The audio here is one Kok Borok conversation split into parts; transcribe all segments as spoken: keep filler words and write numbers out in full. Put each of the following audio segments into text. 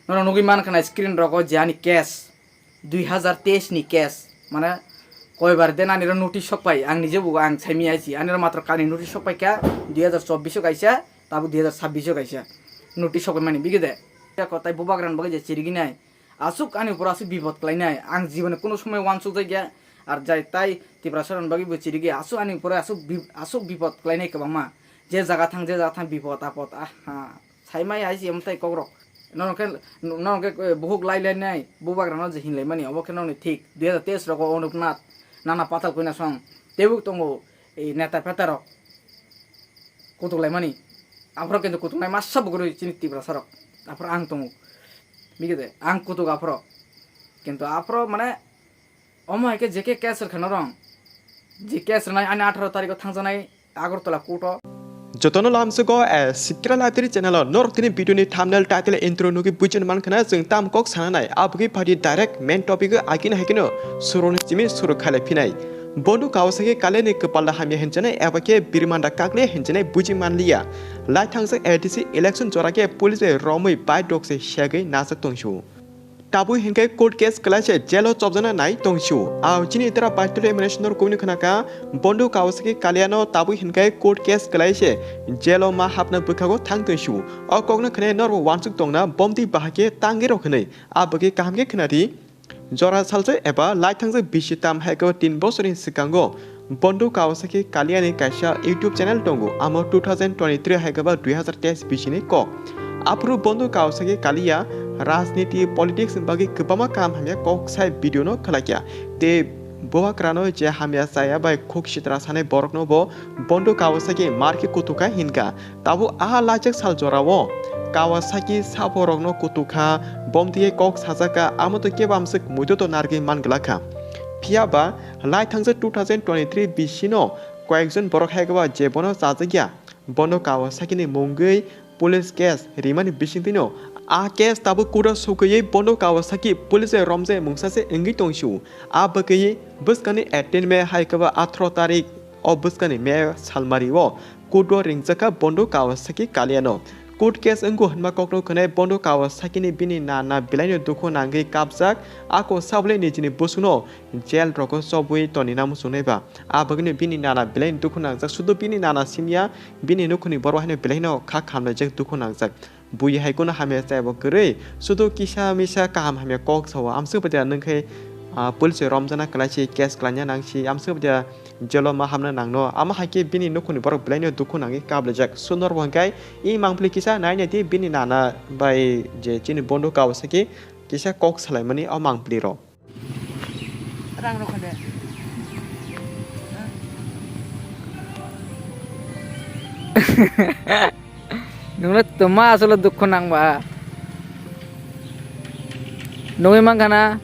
Nono nugwi mankha na screen rogo je ani case, dui hazar teis ni case, mane koibar den ani ro notice sok pai, ang nije bugo ang saimi aisi, ani ro matro kani notice sok pai kha, dui hazar chobbish o kaisa, tabuk dui hazar sabbish o kaisa notice sok pai mani bigede. Kotai bubagra ni bagwi je chirigwi nai, asuk ani upor asuk bipod kwlainai, ang jiboni kuno somoi uansuk jakya, ar jai tai Tiprasa rokni bagwi bo chirigwi asuk ani upor asuk bi-, asuk bipod kwlainai kwbangma, je jaga thang je jaga thang bipod apod, aha. Saimai hai se mwtai kokrok. Nono khe, nono khe, eh, buhuk lai lai nai, bubagra no je hinlai mani, obo khe nokni thik. Dui hazar teis rogo Onuknath, Nana Patal Koinasong, tebuk tongo, eh, neta peta rok. Kutuk lai mani. Aphro kintu kutuk nai masa bugurui chini Tiprasa rok. Aphro ang tongo. Bigede, ang kutuk aphro. Kintu aphro mane, omo hai khe je khe case rwkha norong. Je case rwnai ani atharo tarikh o thangjaknai Agartala court o. Jotono lamsugo, eh, Sikra Library channel o norok tini video ni thumbnail, title, intro nugwi buichon mankha na chwng tam kok sana nai, abugwi phaidi direct main topic o agini hai kheno suroni simi suru khailai phinai. Bondu Kawasaki Kaliani kwpalda hamya hinjani eba khe birmanda kakle hinjani buji manliya. Lai thangjak A D C election jora khe police bai romwi bike rok se segwi najak tongsu. Tabuk hinkhe court case kwlai se jail o chopjana nai tongsu. Ao chini itara paitolo emanation nor kubuni khna kha, Bondu Kawasaki Kaliano tabuk hinkhe court case kwlai se jail o ma hapna bwkhago thang tongsu. O kokno khne norbo wansuk tongna bomdi bahai khe tangwi rok hinwi. A bagwi kaham khe khna di. Jora salsa eba lai thangjak bisi tam hai khe tin bosorni swkango Bondu Kawasaki Kaliani kaisa YouTube channel tongo, amo two thousand twenty-three hai khe ba dui hazar teis bisini kok. Aphuru Bondu Kawasaki Kaliya rajniti, politics ni bagwi kwbangma kaham hamya kok sai video no khlaikha. Tei bubagra no je hamya chaya bai khuk sitra sanai borok no bo Bondu Kawasaki mar khe kutukha hinkha. Tabuk a laijak sal jorao Kawasaki saborokno kutukha, bomtwi kok sajakha, amo to kebo amswk muitu to narwgwi man glakha. Phiya ba lai thangjak two thousand twenty-three bisino koyekjon borok hai khe ba je bono chajakya, bono Kawasakini mungwi police case rimani bisingtwino a case tabuk court o sokwiwi bono Kawasaki police bai romjak mungsa se wngwi tongsu. A bagwi bwskangni eighteen May hai khe ba atharo tarik o bwskangni May salmari o court o ringjakha Bondu Kawasaki Kaliano. Court case wngkhu hwnma kokno khwnai Bondu Kawasakini bini nana belaino dukhu nangwi kapjak, ako sabole nijini bwswkno jail rogo chobwi tonina muchungnai ba. A bagwino bini nana belaino dukhu nangjak, sudu bini nana simya, bini nukhungni borok haino belaino kha khamlaijak, dukhu nangjak. Bui hai kheno hamya chaya bo kwrwi, sudu kisa misa kaham hamya kok sao. Amswk bai da nwng khe, ah, police romjana kwlai si, case kwlaina nang si, amswk bai da jail o ma hamna nang no. Amo hai khe bini nukhungni borok belaino dukhu nangwi kaplaijak. Sunor bo hwnkhe i mangpili kisa nai nai di bini nana bai je chini Bondu Kawasaki kisa kok salaimani o mangpili rok. Rang rok de. Nungno toma asolo dukho nangba. Nungwi mankha na,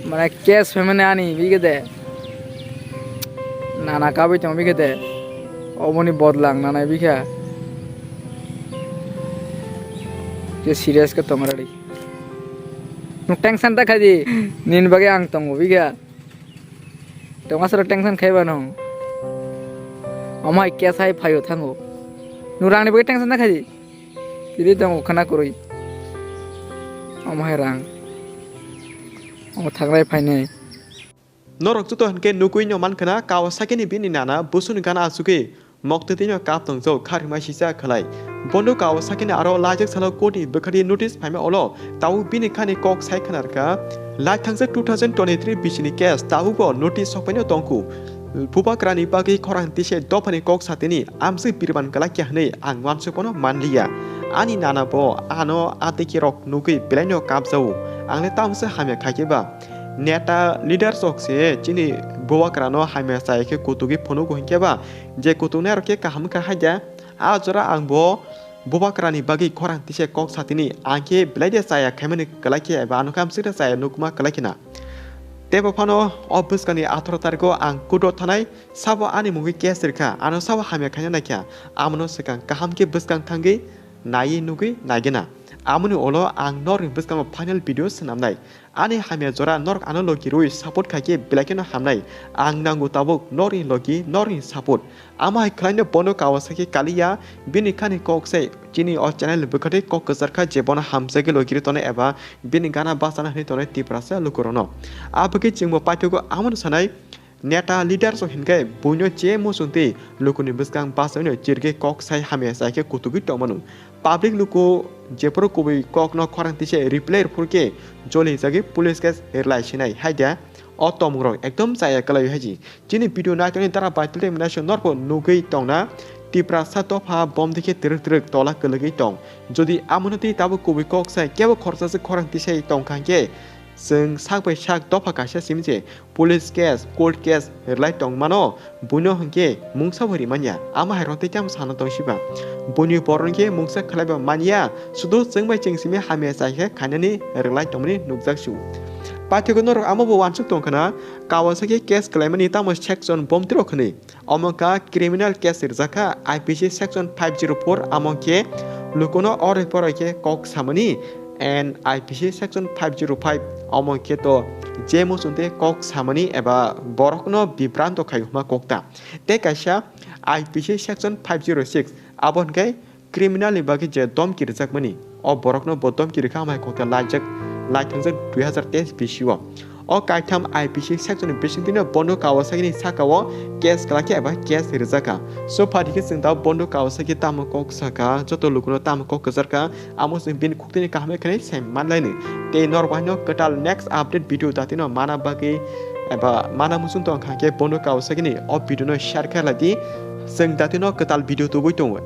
mane case family ani bigede. Nana kabui tong bigede. Oboni bodlang nana bikha. Je serious ke tong ready. Nwng tension ta khaidi, nini bagwi ang tongo bikha. Tongma soro tension khaiba nwng. Omo hai case hai phaio thango. Nwng rangni bagwi tension ta khaidi. Tiri tongo khana kwrwi. Omo hai rang. Omo thangrai phainai. Norok joto hinkhe nugwi no mankha na Kawasaki ni bini nana bwswkni gana achugwi Moktwtwino kap tongjak kharima sisa khlai. Bondo Kawasakini aro laijak salo court ni bwkhadi notice phaima ulo tabuk bini khani kok sai khwnarkha. Lai thangjak two thousand twenty-three bisini case tabukbo notice sokpaino tongkhu. Bubagrani bagwi khorang tise dophani kok satini amswk birman kwlai khe hwnwi ang uansukmano manliya. Ani nana bo ano atekirok nugwi belaino kapjao. Ang le tamse hamya khaikhe ba. Neta leaders rok se chini bubagrano hamya chai khe kutugwi phunugo hinkhe ba. Je kutuknai rok khe kaham wngkha hai da, a jora ang bo bubagrani bagwi khorang tise kok satini, ang khe belai de chaya khaimani kwlai khe, eba ano khe amswk de chaya nukma kwlai khena. Tebo phano o bwskangni atharo tarikgo ang court o thanai, sabo ani mungwi case rwkha, ano sabo hamya khaina naikha, amono swkang kaham khe bwskang thangwi naiwi nugwi naigena. Amoni ulo ang norni bwskango final video swnamnai. Ani hamya jora norok ano logi rwi support khaikhe belai kheno hamnai. Ang nango tabuk norni logi, norni support. Amo hai khwlaino bono Kawasaki kaliya, bini khani kok se chini o channel bwkhatwi kok kwchar kha je bono hamjagwi logi rwi tonwi eba bini gana bachana hwnwi tonwi Tiprasa lukurokno. Abagwi chwngbo paithago amoni sanai, neta leader rok hinkhe buino je muchungtwi lukuni bwskang bachawino chirigwi kok sai hamya chai khe kutugwi tongmano. Public luku jephuru kubui kokno khorang tise reply rwphuru khe jolijagwi police case rwlai sinai hai da. O tongmungrok ekdom chaya kwlaio haiji. Chini video naitokni dara bai tei mwnai se norbo nugwi tongna Tiprasa dopha bomdi khe twrwk twrwk tola kwlwgwi tong. Jodi amoni twi tabuk kubui kok sai kebo khoroksa se khorang tisai tongkha hinkhe chwng sak bai sak dopha kaisa simi se police case, court case rwlai tongmano, buino hinkhe mungsa bo rimanya. Ama hai rok tei tamo sana tong siba. Buini borok hinkhe mungsa khwlaiba manya, sudu chwng bai chwng simi hamya chai khe khainani rwlai tongmani nukjak su. Paithago norok amo bo uansuk tong khna, Kawasaki case kwlaimani tamo section bomtwi rok hwnwi. Omo wngkha criminal case rijak kha I P C section five zero four, amo khe lukuno oroi poroi khe kok samani, and I P C section five zero five, omo khe to je muchungtwi kok samani eba borokno bibranto khai hwnma kok ta. Tei kaisa I P C section five zero six, abo hwnkhe criminal ni bagwi je domki rwjakmani, o borokno bo domki rwkha amai kokta laijak, laithangjak dui hazar teis bisio. O kaitham I P C section ni bisingtwino bondo Kawasaki ni sakao case kwlakhe eba case rwjakha. So phaikhe chwng da bondo Kawasaki tamo kok sakha, joto lukuno tamo kok kwcharkha, amo chwng bini khuktwini kaham khe sai manlaini. Tei norok bahaino kwtal next update video datino mana bagwi eba mana muchung tong kha khe bondo Kawasaki ni o video no share khe lai di. Chwng datino kwtal video tubui tongo.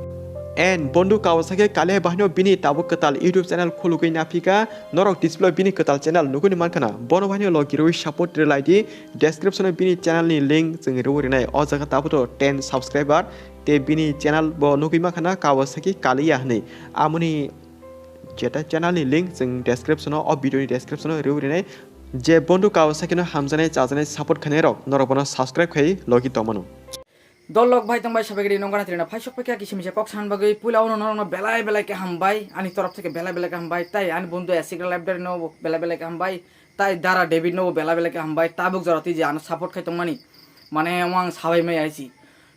And bondo Kawasaki kale bahaino bini tabuk kwtal YouTube channel khulugwi naphika, norok display bini kwtal channel nuguni mankha na, bono bahaino logi rwi support rwlai di. Description o bini channel ni link chwng rwi rinai, o jaga tabuk to ten subscriber, tei bini channel bo nugwi mankha na Kawasaki kaliya hwnwi. Amoni jeta channel ni link chwng description o, o video ni description o rwi rinai. Je bondo Kawasaki no hamjanai chajanai support khainai rok norok bono subscribe khai logi tongmano. Dol lok bhai tong bai sabai gidi nongkhorna tirina phai sok phai khe kisi misa kok san bagwi puila uno norokno belai belai khe hambai, ani torof theke belai belai khe hambai, tai ani bondhu Asik Library no bo belai belai khe hambai, tai Dara David no bo belai belai khe hambai, tabuk jora twi je ano support khai tongmani, mane omo ang sabai mai aisi.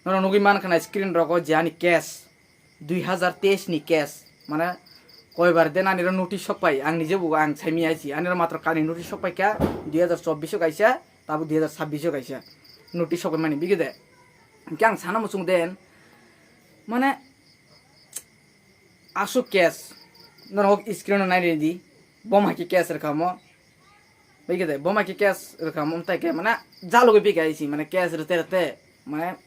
Norok nugwi mankha na screen rogo je ani case, dui hazar teis ni case, mane koibar den ani ro notice sok pai, ang nije bo ang saimi aisi, ani ro matro kani notice sok pai kha, dui hazar chobbish o kaisa, tabuk dui hazar sabbish o kaisa notice sok pai mani bigede. Hingke ang sana muchung den, mane, aswk case, norok screen o nai redi, bom hai khe case rwkha omo, bai khe de, bom hai khe case rwkha omo, tai khe, mane, jalugwi bai khe aisi, mane, case rwte rwte, mane,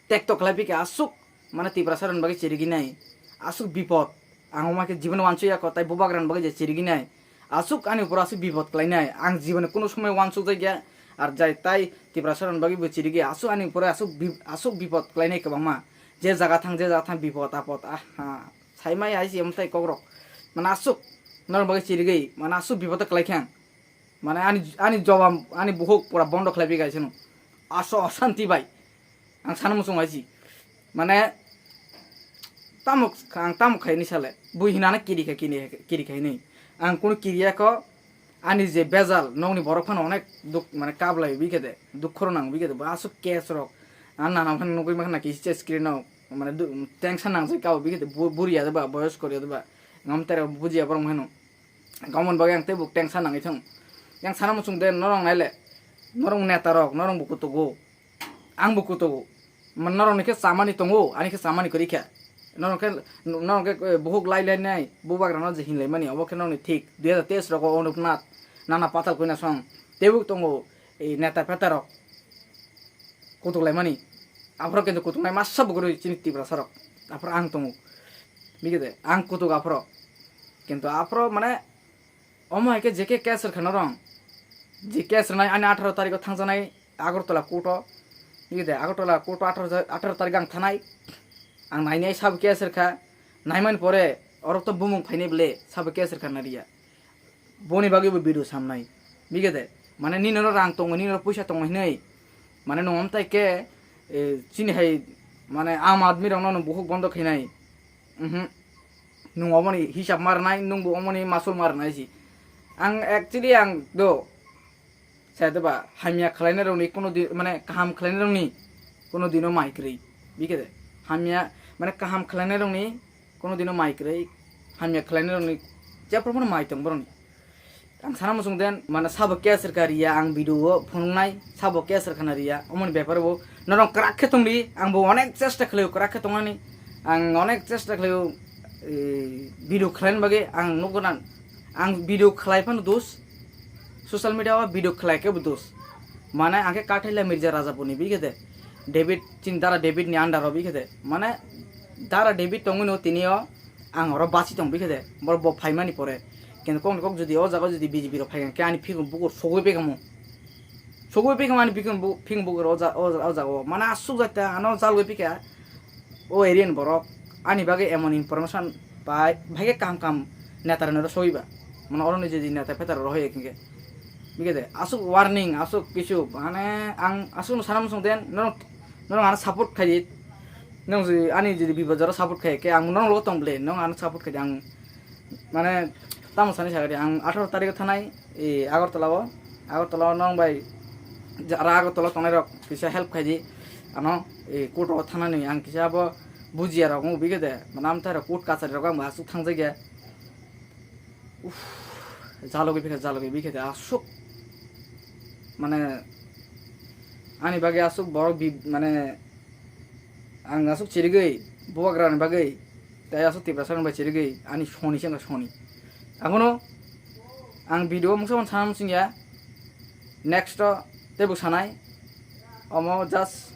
tekto khlai bai khe aswk, mane, Tiprasa rokni bagwi chirigwi nai, aswk bipot, ang omo hai khe jibon wansuk ya kho, tai bubagra rokni bagwi je chirigwi nai, aswk ani upor aswk bipot khlainai, ang jiboni kunu somoi wansukjakya, ar jai tai Tiprasa rokni bagwi bo chirigwi aswk ani upor aswk bi-, aswk bipot khlainai kwbangma, je jaga thang, je jaga thang bipot apot, ah, ha, saimai hai se mwtai kokrok, mane aswk norok bagwi chirigwi, mane aswk bipot khlai khe ang, mane ani, ani joba, ani bukhuk pura bondo khlai bai kaisa no, aswk osanti bai. Ang sana muchung hai si. Mane, tamo, ang tamo khai ni sale. Bui hinana kiri kha, kiri, kiri khai ni. Ang kunu kiri ya kho, ani je bejal, nokni borok phano onek duk, mane kablai bi khe de, duk khoro nang bi khe de, bo aswk case rok. Ang nana phano nugui ma khana kisi che screen no, mane du-, tension nang jai kabo bi khe de, bu-, buri ya de ba, boyos kori ya de ba. Ngam tere buji ya borok phano. Gomon bagwi ang tei bo tension nangwi thung. Yang sana muchung de norok nai le, norok neta rok, norok bo kutugo. Ang bo kutugo. Man norok ni khe chamani tongo, ani khe chamani kwrwi kha. Norok khe, norok khe, eh, buhuk lai lai nai, bubagra no je hinlai mani, obo khe norok ni thik. Dui hazar teis rogo Onupnath, nana patal koina song. Tei bo tongo, eh, neta peta rok. Kutuk lai mani. Aphro kintu kutuk nai masa bo kwrwi chini Tiprasa rok. Aphro ang tongo. Bigede, ang kutuk aphro. Kintu aphro mane, omo hai khe je khe case rwkha norok. Je case rwnai ani atharo tarikh o thangjaknai Agartala court o. Nigede Agartala court o atharo, atharo tarikh ang thanai. Ang nainai sabo case rwkha. Naimani pore oro to bumung phainai bwle sabo case rwkha nariya. Boni bagwi bo video samnai. Nigede mane nini no rang tongo, nini no puisa tongo hinui. Mane nwng amtai khe, eh, chini hai mane Aam Aadmi rokno nwng buhuk bondo khainai. Mhm. Nwng omoni hisab ma rwnai, nwngbo omoni masul ma rwnai si. Ang actually ang do, saida ba, hamya khwlainai rokni kuno di-, mane kaham khwlainai rokni kuno dino mai kwrwi, bikhe de. Hamya, mane kaham khwlainai rokni kuno dino mai kwrwi, hamya khwlainai rokni jephru phano mai tong borokni. Ang sana muchung den, mane sabo case rwkha riya, ang video o phunuknai, sabo case rwkha na riya, omoni bepar bo norok kwrak khe tongdi, ang bo onek chesta khlaio kwrak khe tongnani, ang onek chesta khlaio, eh, video khlaina bagwi ang nukgo na, ang video khlai phano dos, social media o video khlai khe bo dos, mane ang khe Kathaila Mirza Rajapurni bikhe de, David, chini dara David ni under o bikhe de, mane dara David tongwi no tini o, ang oro basi tong bikhe de, borok bo phaimani pore. Kintu kokni kok jodi o jaga jodi B J P rok phai khe ani phikung bukur sogwi pekamo. Sogwi pekamo ani phikung bu-, phikung bukur o ja-, o, o jaga o. Mane asuk jata ano jalgwi pekha o area ni borok. Ani bagwi emon information pai, bhai khe kaham kaham neta rok no sogwi ba. Mane oro ni jodi neta phetar rok hoye khe. Bikhe de, asuk warning, asuk kisu, mane ang asuk no sana muchung den, norok, norok ano support khai di. Nwng jodi ani jodi bibajaro support khai khe ang norok logo tong bole, nwng ano support khai di ang, mane tamo sani sakha di ang atharo tarikh o thanai, e, Agartala o, Agartala o nwng bai jara Agartala tongnai rok kisa help khai di ano, e, court o thanani ang kisa abo bujiya rok wng bikhe de, mane amtha rok court kachari rok ang asuk thangjak ya. Uff, jalogwi bikhe, jalogwi bikhe de asuk, mane ani bagwi asuk borok bi-, mane ang asuk chirigwi bubagrani bagwi tei asuk Tiprasarokni bai chirigwi ani soni se wngkha soni. Abono ang video o mungsa mungsa sana muchung ya, next o teibo sanai, omo just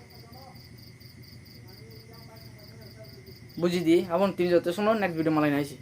buji di, aboni tini joto sono next video malai nai si.